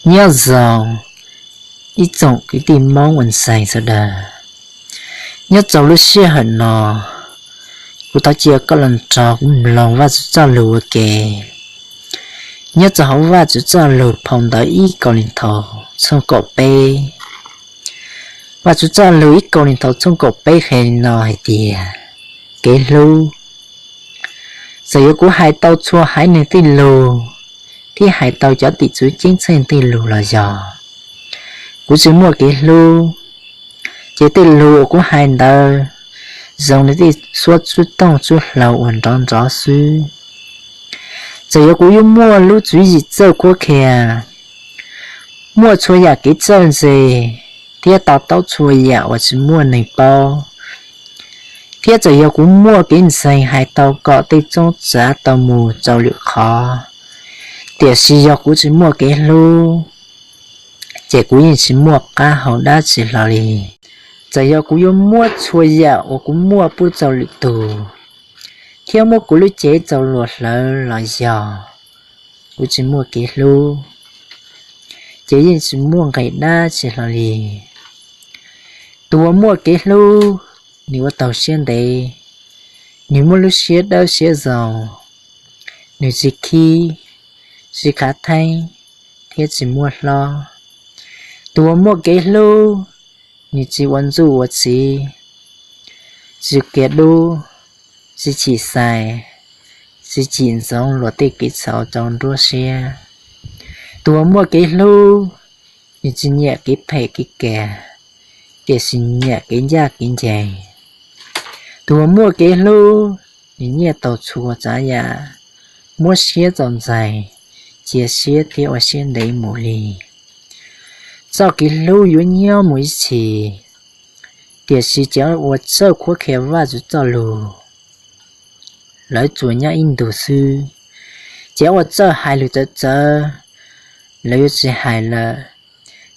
Nyob zoo ib tsoom kwv tij Hmoob uas ntxhais sawv daws. Nyob rau lub sij hawm no, kuv thov cia koj los nrog kuv mloog Vajtswv txoj lus ua ke. Nyob rau hauv Vajtswv txoj lus phau ntawv ib Kauleethaus tshooj kaum peb. Vajtswv txoj lus ib Kauleethaus tshooj kaum peb hais li no hais tias, kev hlub. Txawm yog kuv hais tau txhua haiv neeg tej lus, thiab hais tau cov tim tswv ceeb tsheej tej lus los yog kuv tsis muaj kev hlub, ces tej lus uas kuv hais ntawd zoo li tej suab tsub tooj tsub hlau uas nrov nrov xwb. Txawm yog kuv yuav muaj lub tswv yim txawj qhuab qhia, muaj txhua yam kev txawj ntse, thiab to taub txhua yam uas tsis muaj neeg paub, thiab txawm yog kuv muaj kev ntseeg hais tau kom tej txoob txav tau mus rau lwm qhov, tiam sis yog kuv tsis muaj kev hlub, ces kuv yeej tsis muaj qab hau dab tsi hlo li. Txawm yog kuv yuav muab txhua yam uas kuv muaj pub rau lwm tus, thiab muab kuv lub cev rau luag hlawv los yog kuv tsis muaj kev hlub, ces yeej tsis muaj nqis dab tsi hlo li. Tus uas muaj kev hlub, nws ua taug siab ntev, nws muaj lub siab dawb siab zoo, nws tsis khib, tsis khav theeb, thiab tsis muaj hlob. Tus uas muaj kev hlub, nws tsis ua ntsuj ua tsiv, tsis kiag dub, tsis chim xais, tsis chim ntxoov luag tej kev txhaum rau nruab siab. Tus uas muaj kev hlub, nws tsis nyiam kev phem kev kag, tiam sis nyiam kev ncaj kev ncees. Tus uas muaj kev hlub, nws nyiaj tau txhua tsav yam, muab siab txaus ntxais, cia siab thiab ua siab ntev mus li. Txoj kev hlub yuav nyob mus ib txhis, tiam sis cov uas txawj qhuab qhia Vajtswv txoj lus, lawv tsuas nyob ib ntus xwb. Cov uas txawj hais lus txawv txawv, lawv yuav tsis hais lawm,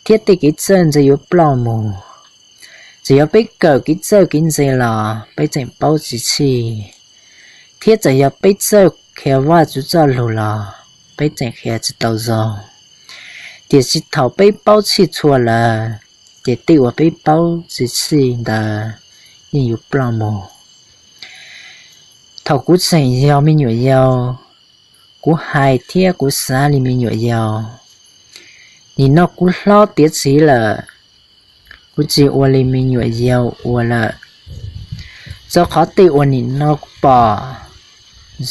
thiab tej kev txawj ntse yuav ploj mus. Txawm yog peb kawm kev txawj kev ntse los peb tseem paub tsis txhij, thiab txawm yog peb txawj qhia Vajtswv txoj lus los peb tseem qhia tsis tau zoo. Tiam sis thaum peb paub txhij txhua lawm, ces tej uas peb paub tsis txhij ntawd yeej yuav ploj mus. Thaum kuv tseem yog me nyuam yaus, kuv hais thiab kuv xav li me nyuam yaus. Nim no kuv hlob tiav txiv lawm, kuv tsis ua li me nyuam yaus ua lawm. Rau qhov tej uas nim no kuv pom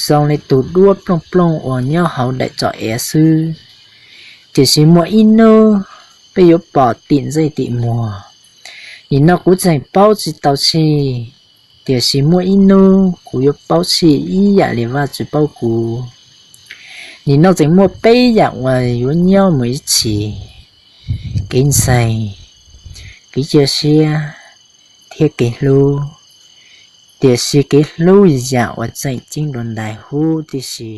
zoo li tus duab plooj plooj uas nyob hauv daim tsom ev xwb, tiam sis muaj ib hnub peb yuav pom tim ntsej tim muag. Nim no kuv tseem paub tsis tau txhij, tiam sis muaj ib hnub kuv yuav paub txhij ib yam li Vajtswv paub kuv. Nim no tseem muaj peb yam uas yuav nyob mus ib txhis: kev ntseeg, kev cia siab, thiab kev hlub. Tiam sis kev hlub yog yam uas tseem ceeb dua ntais huv tib si.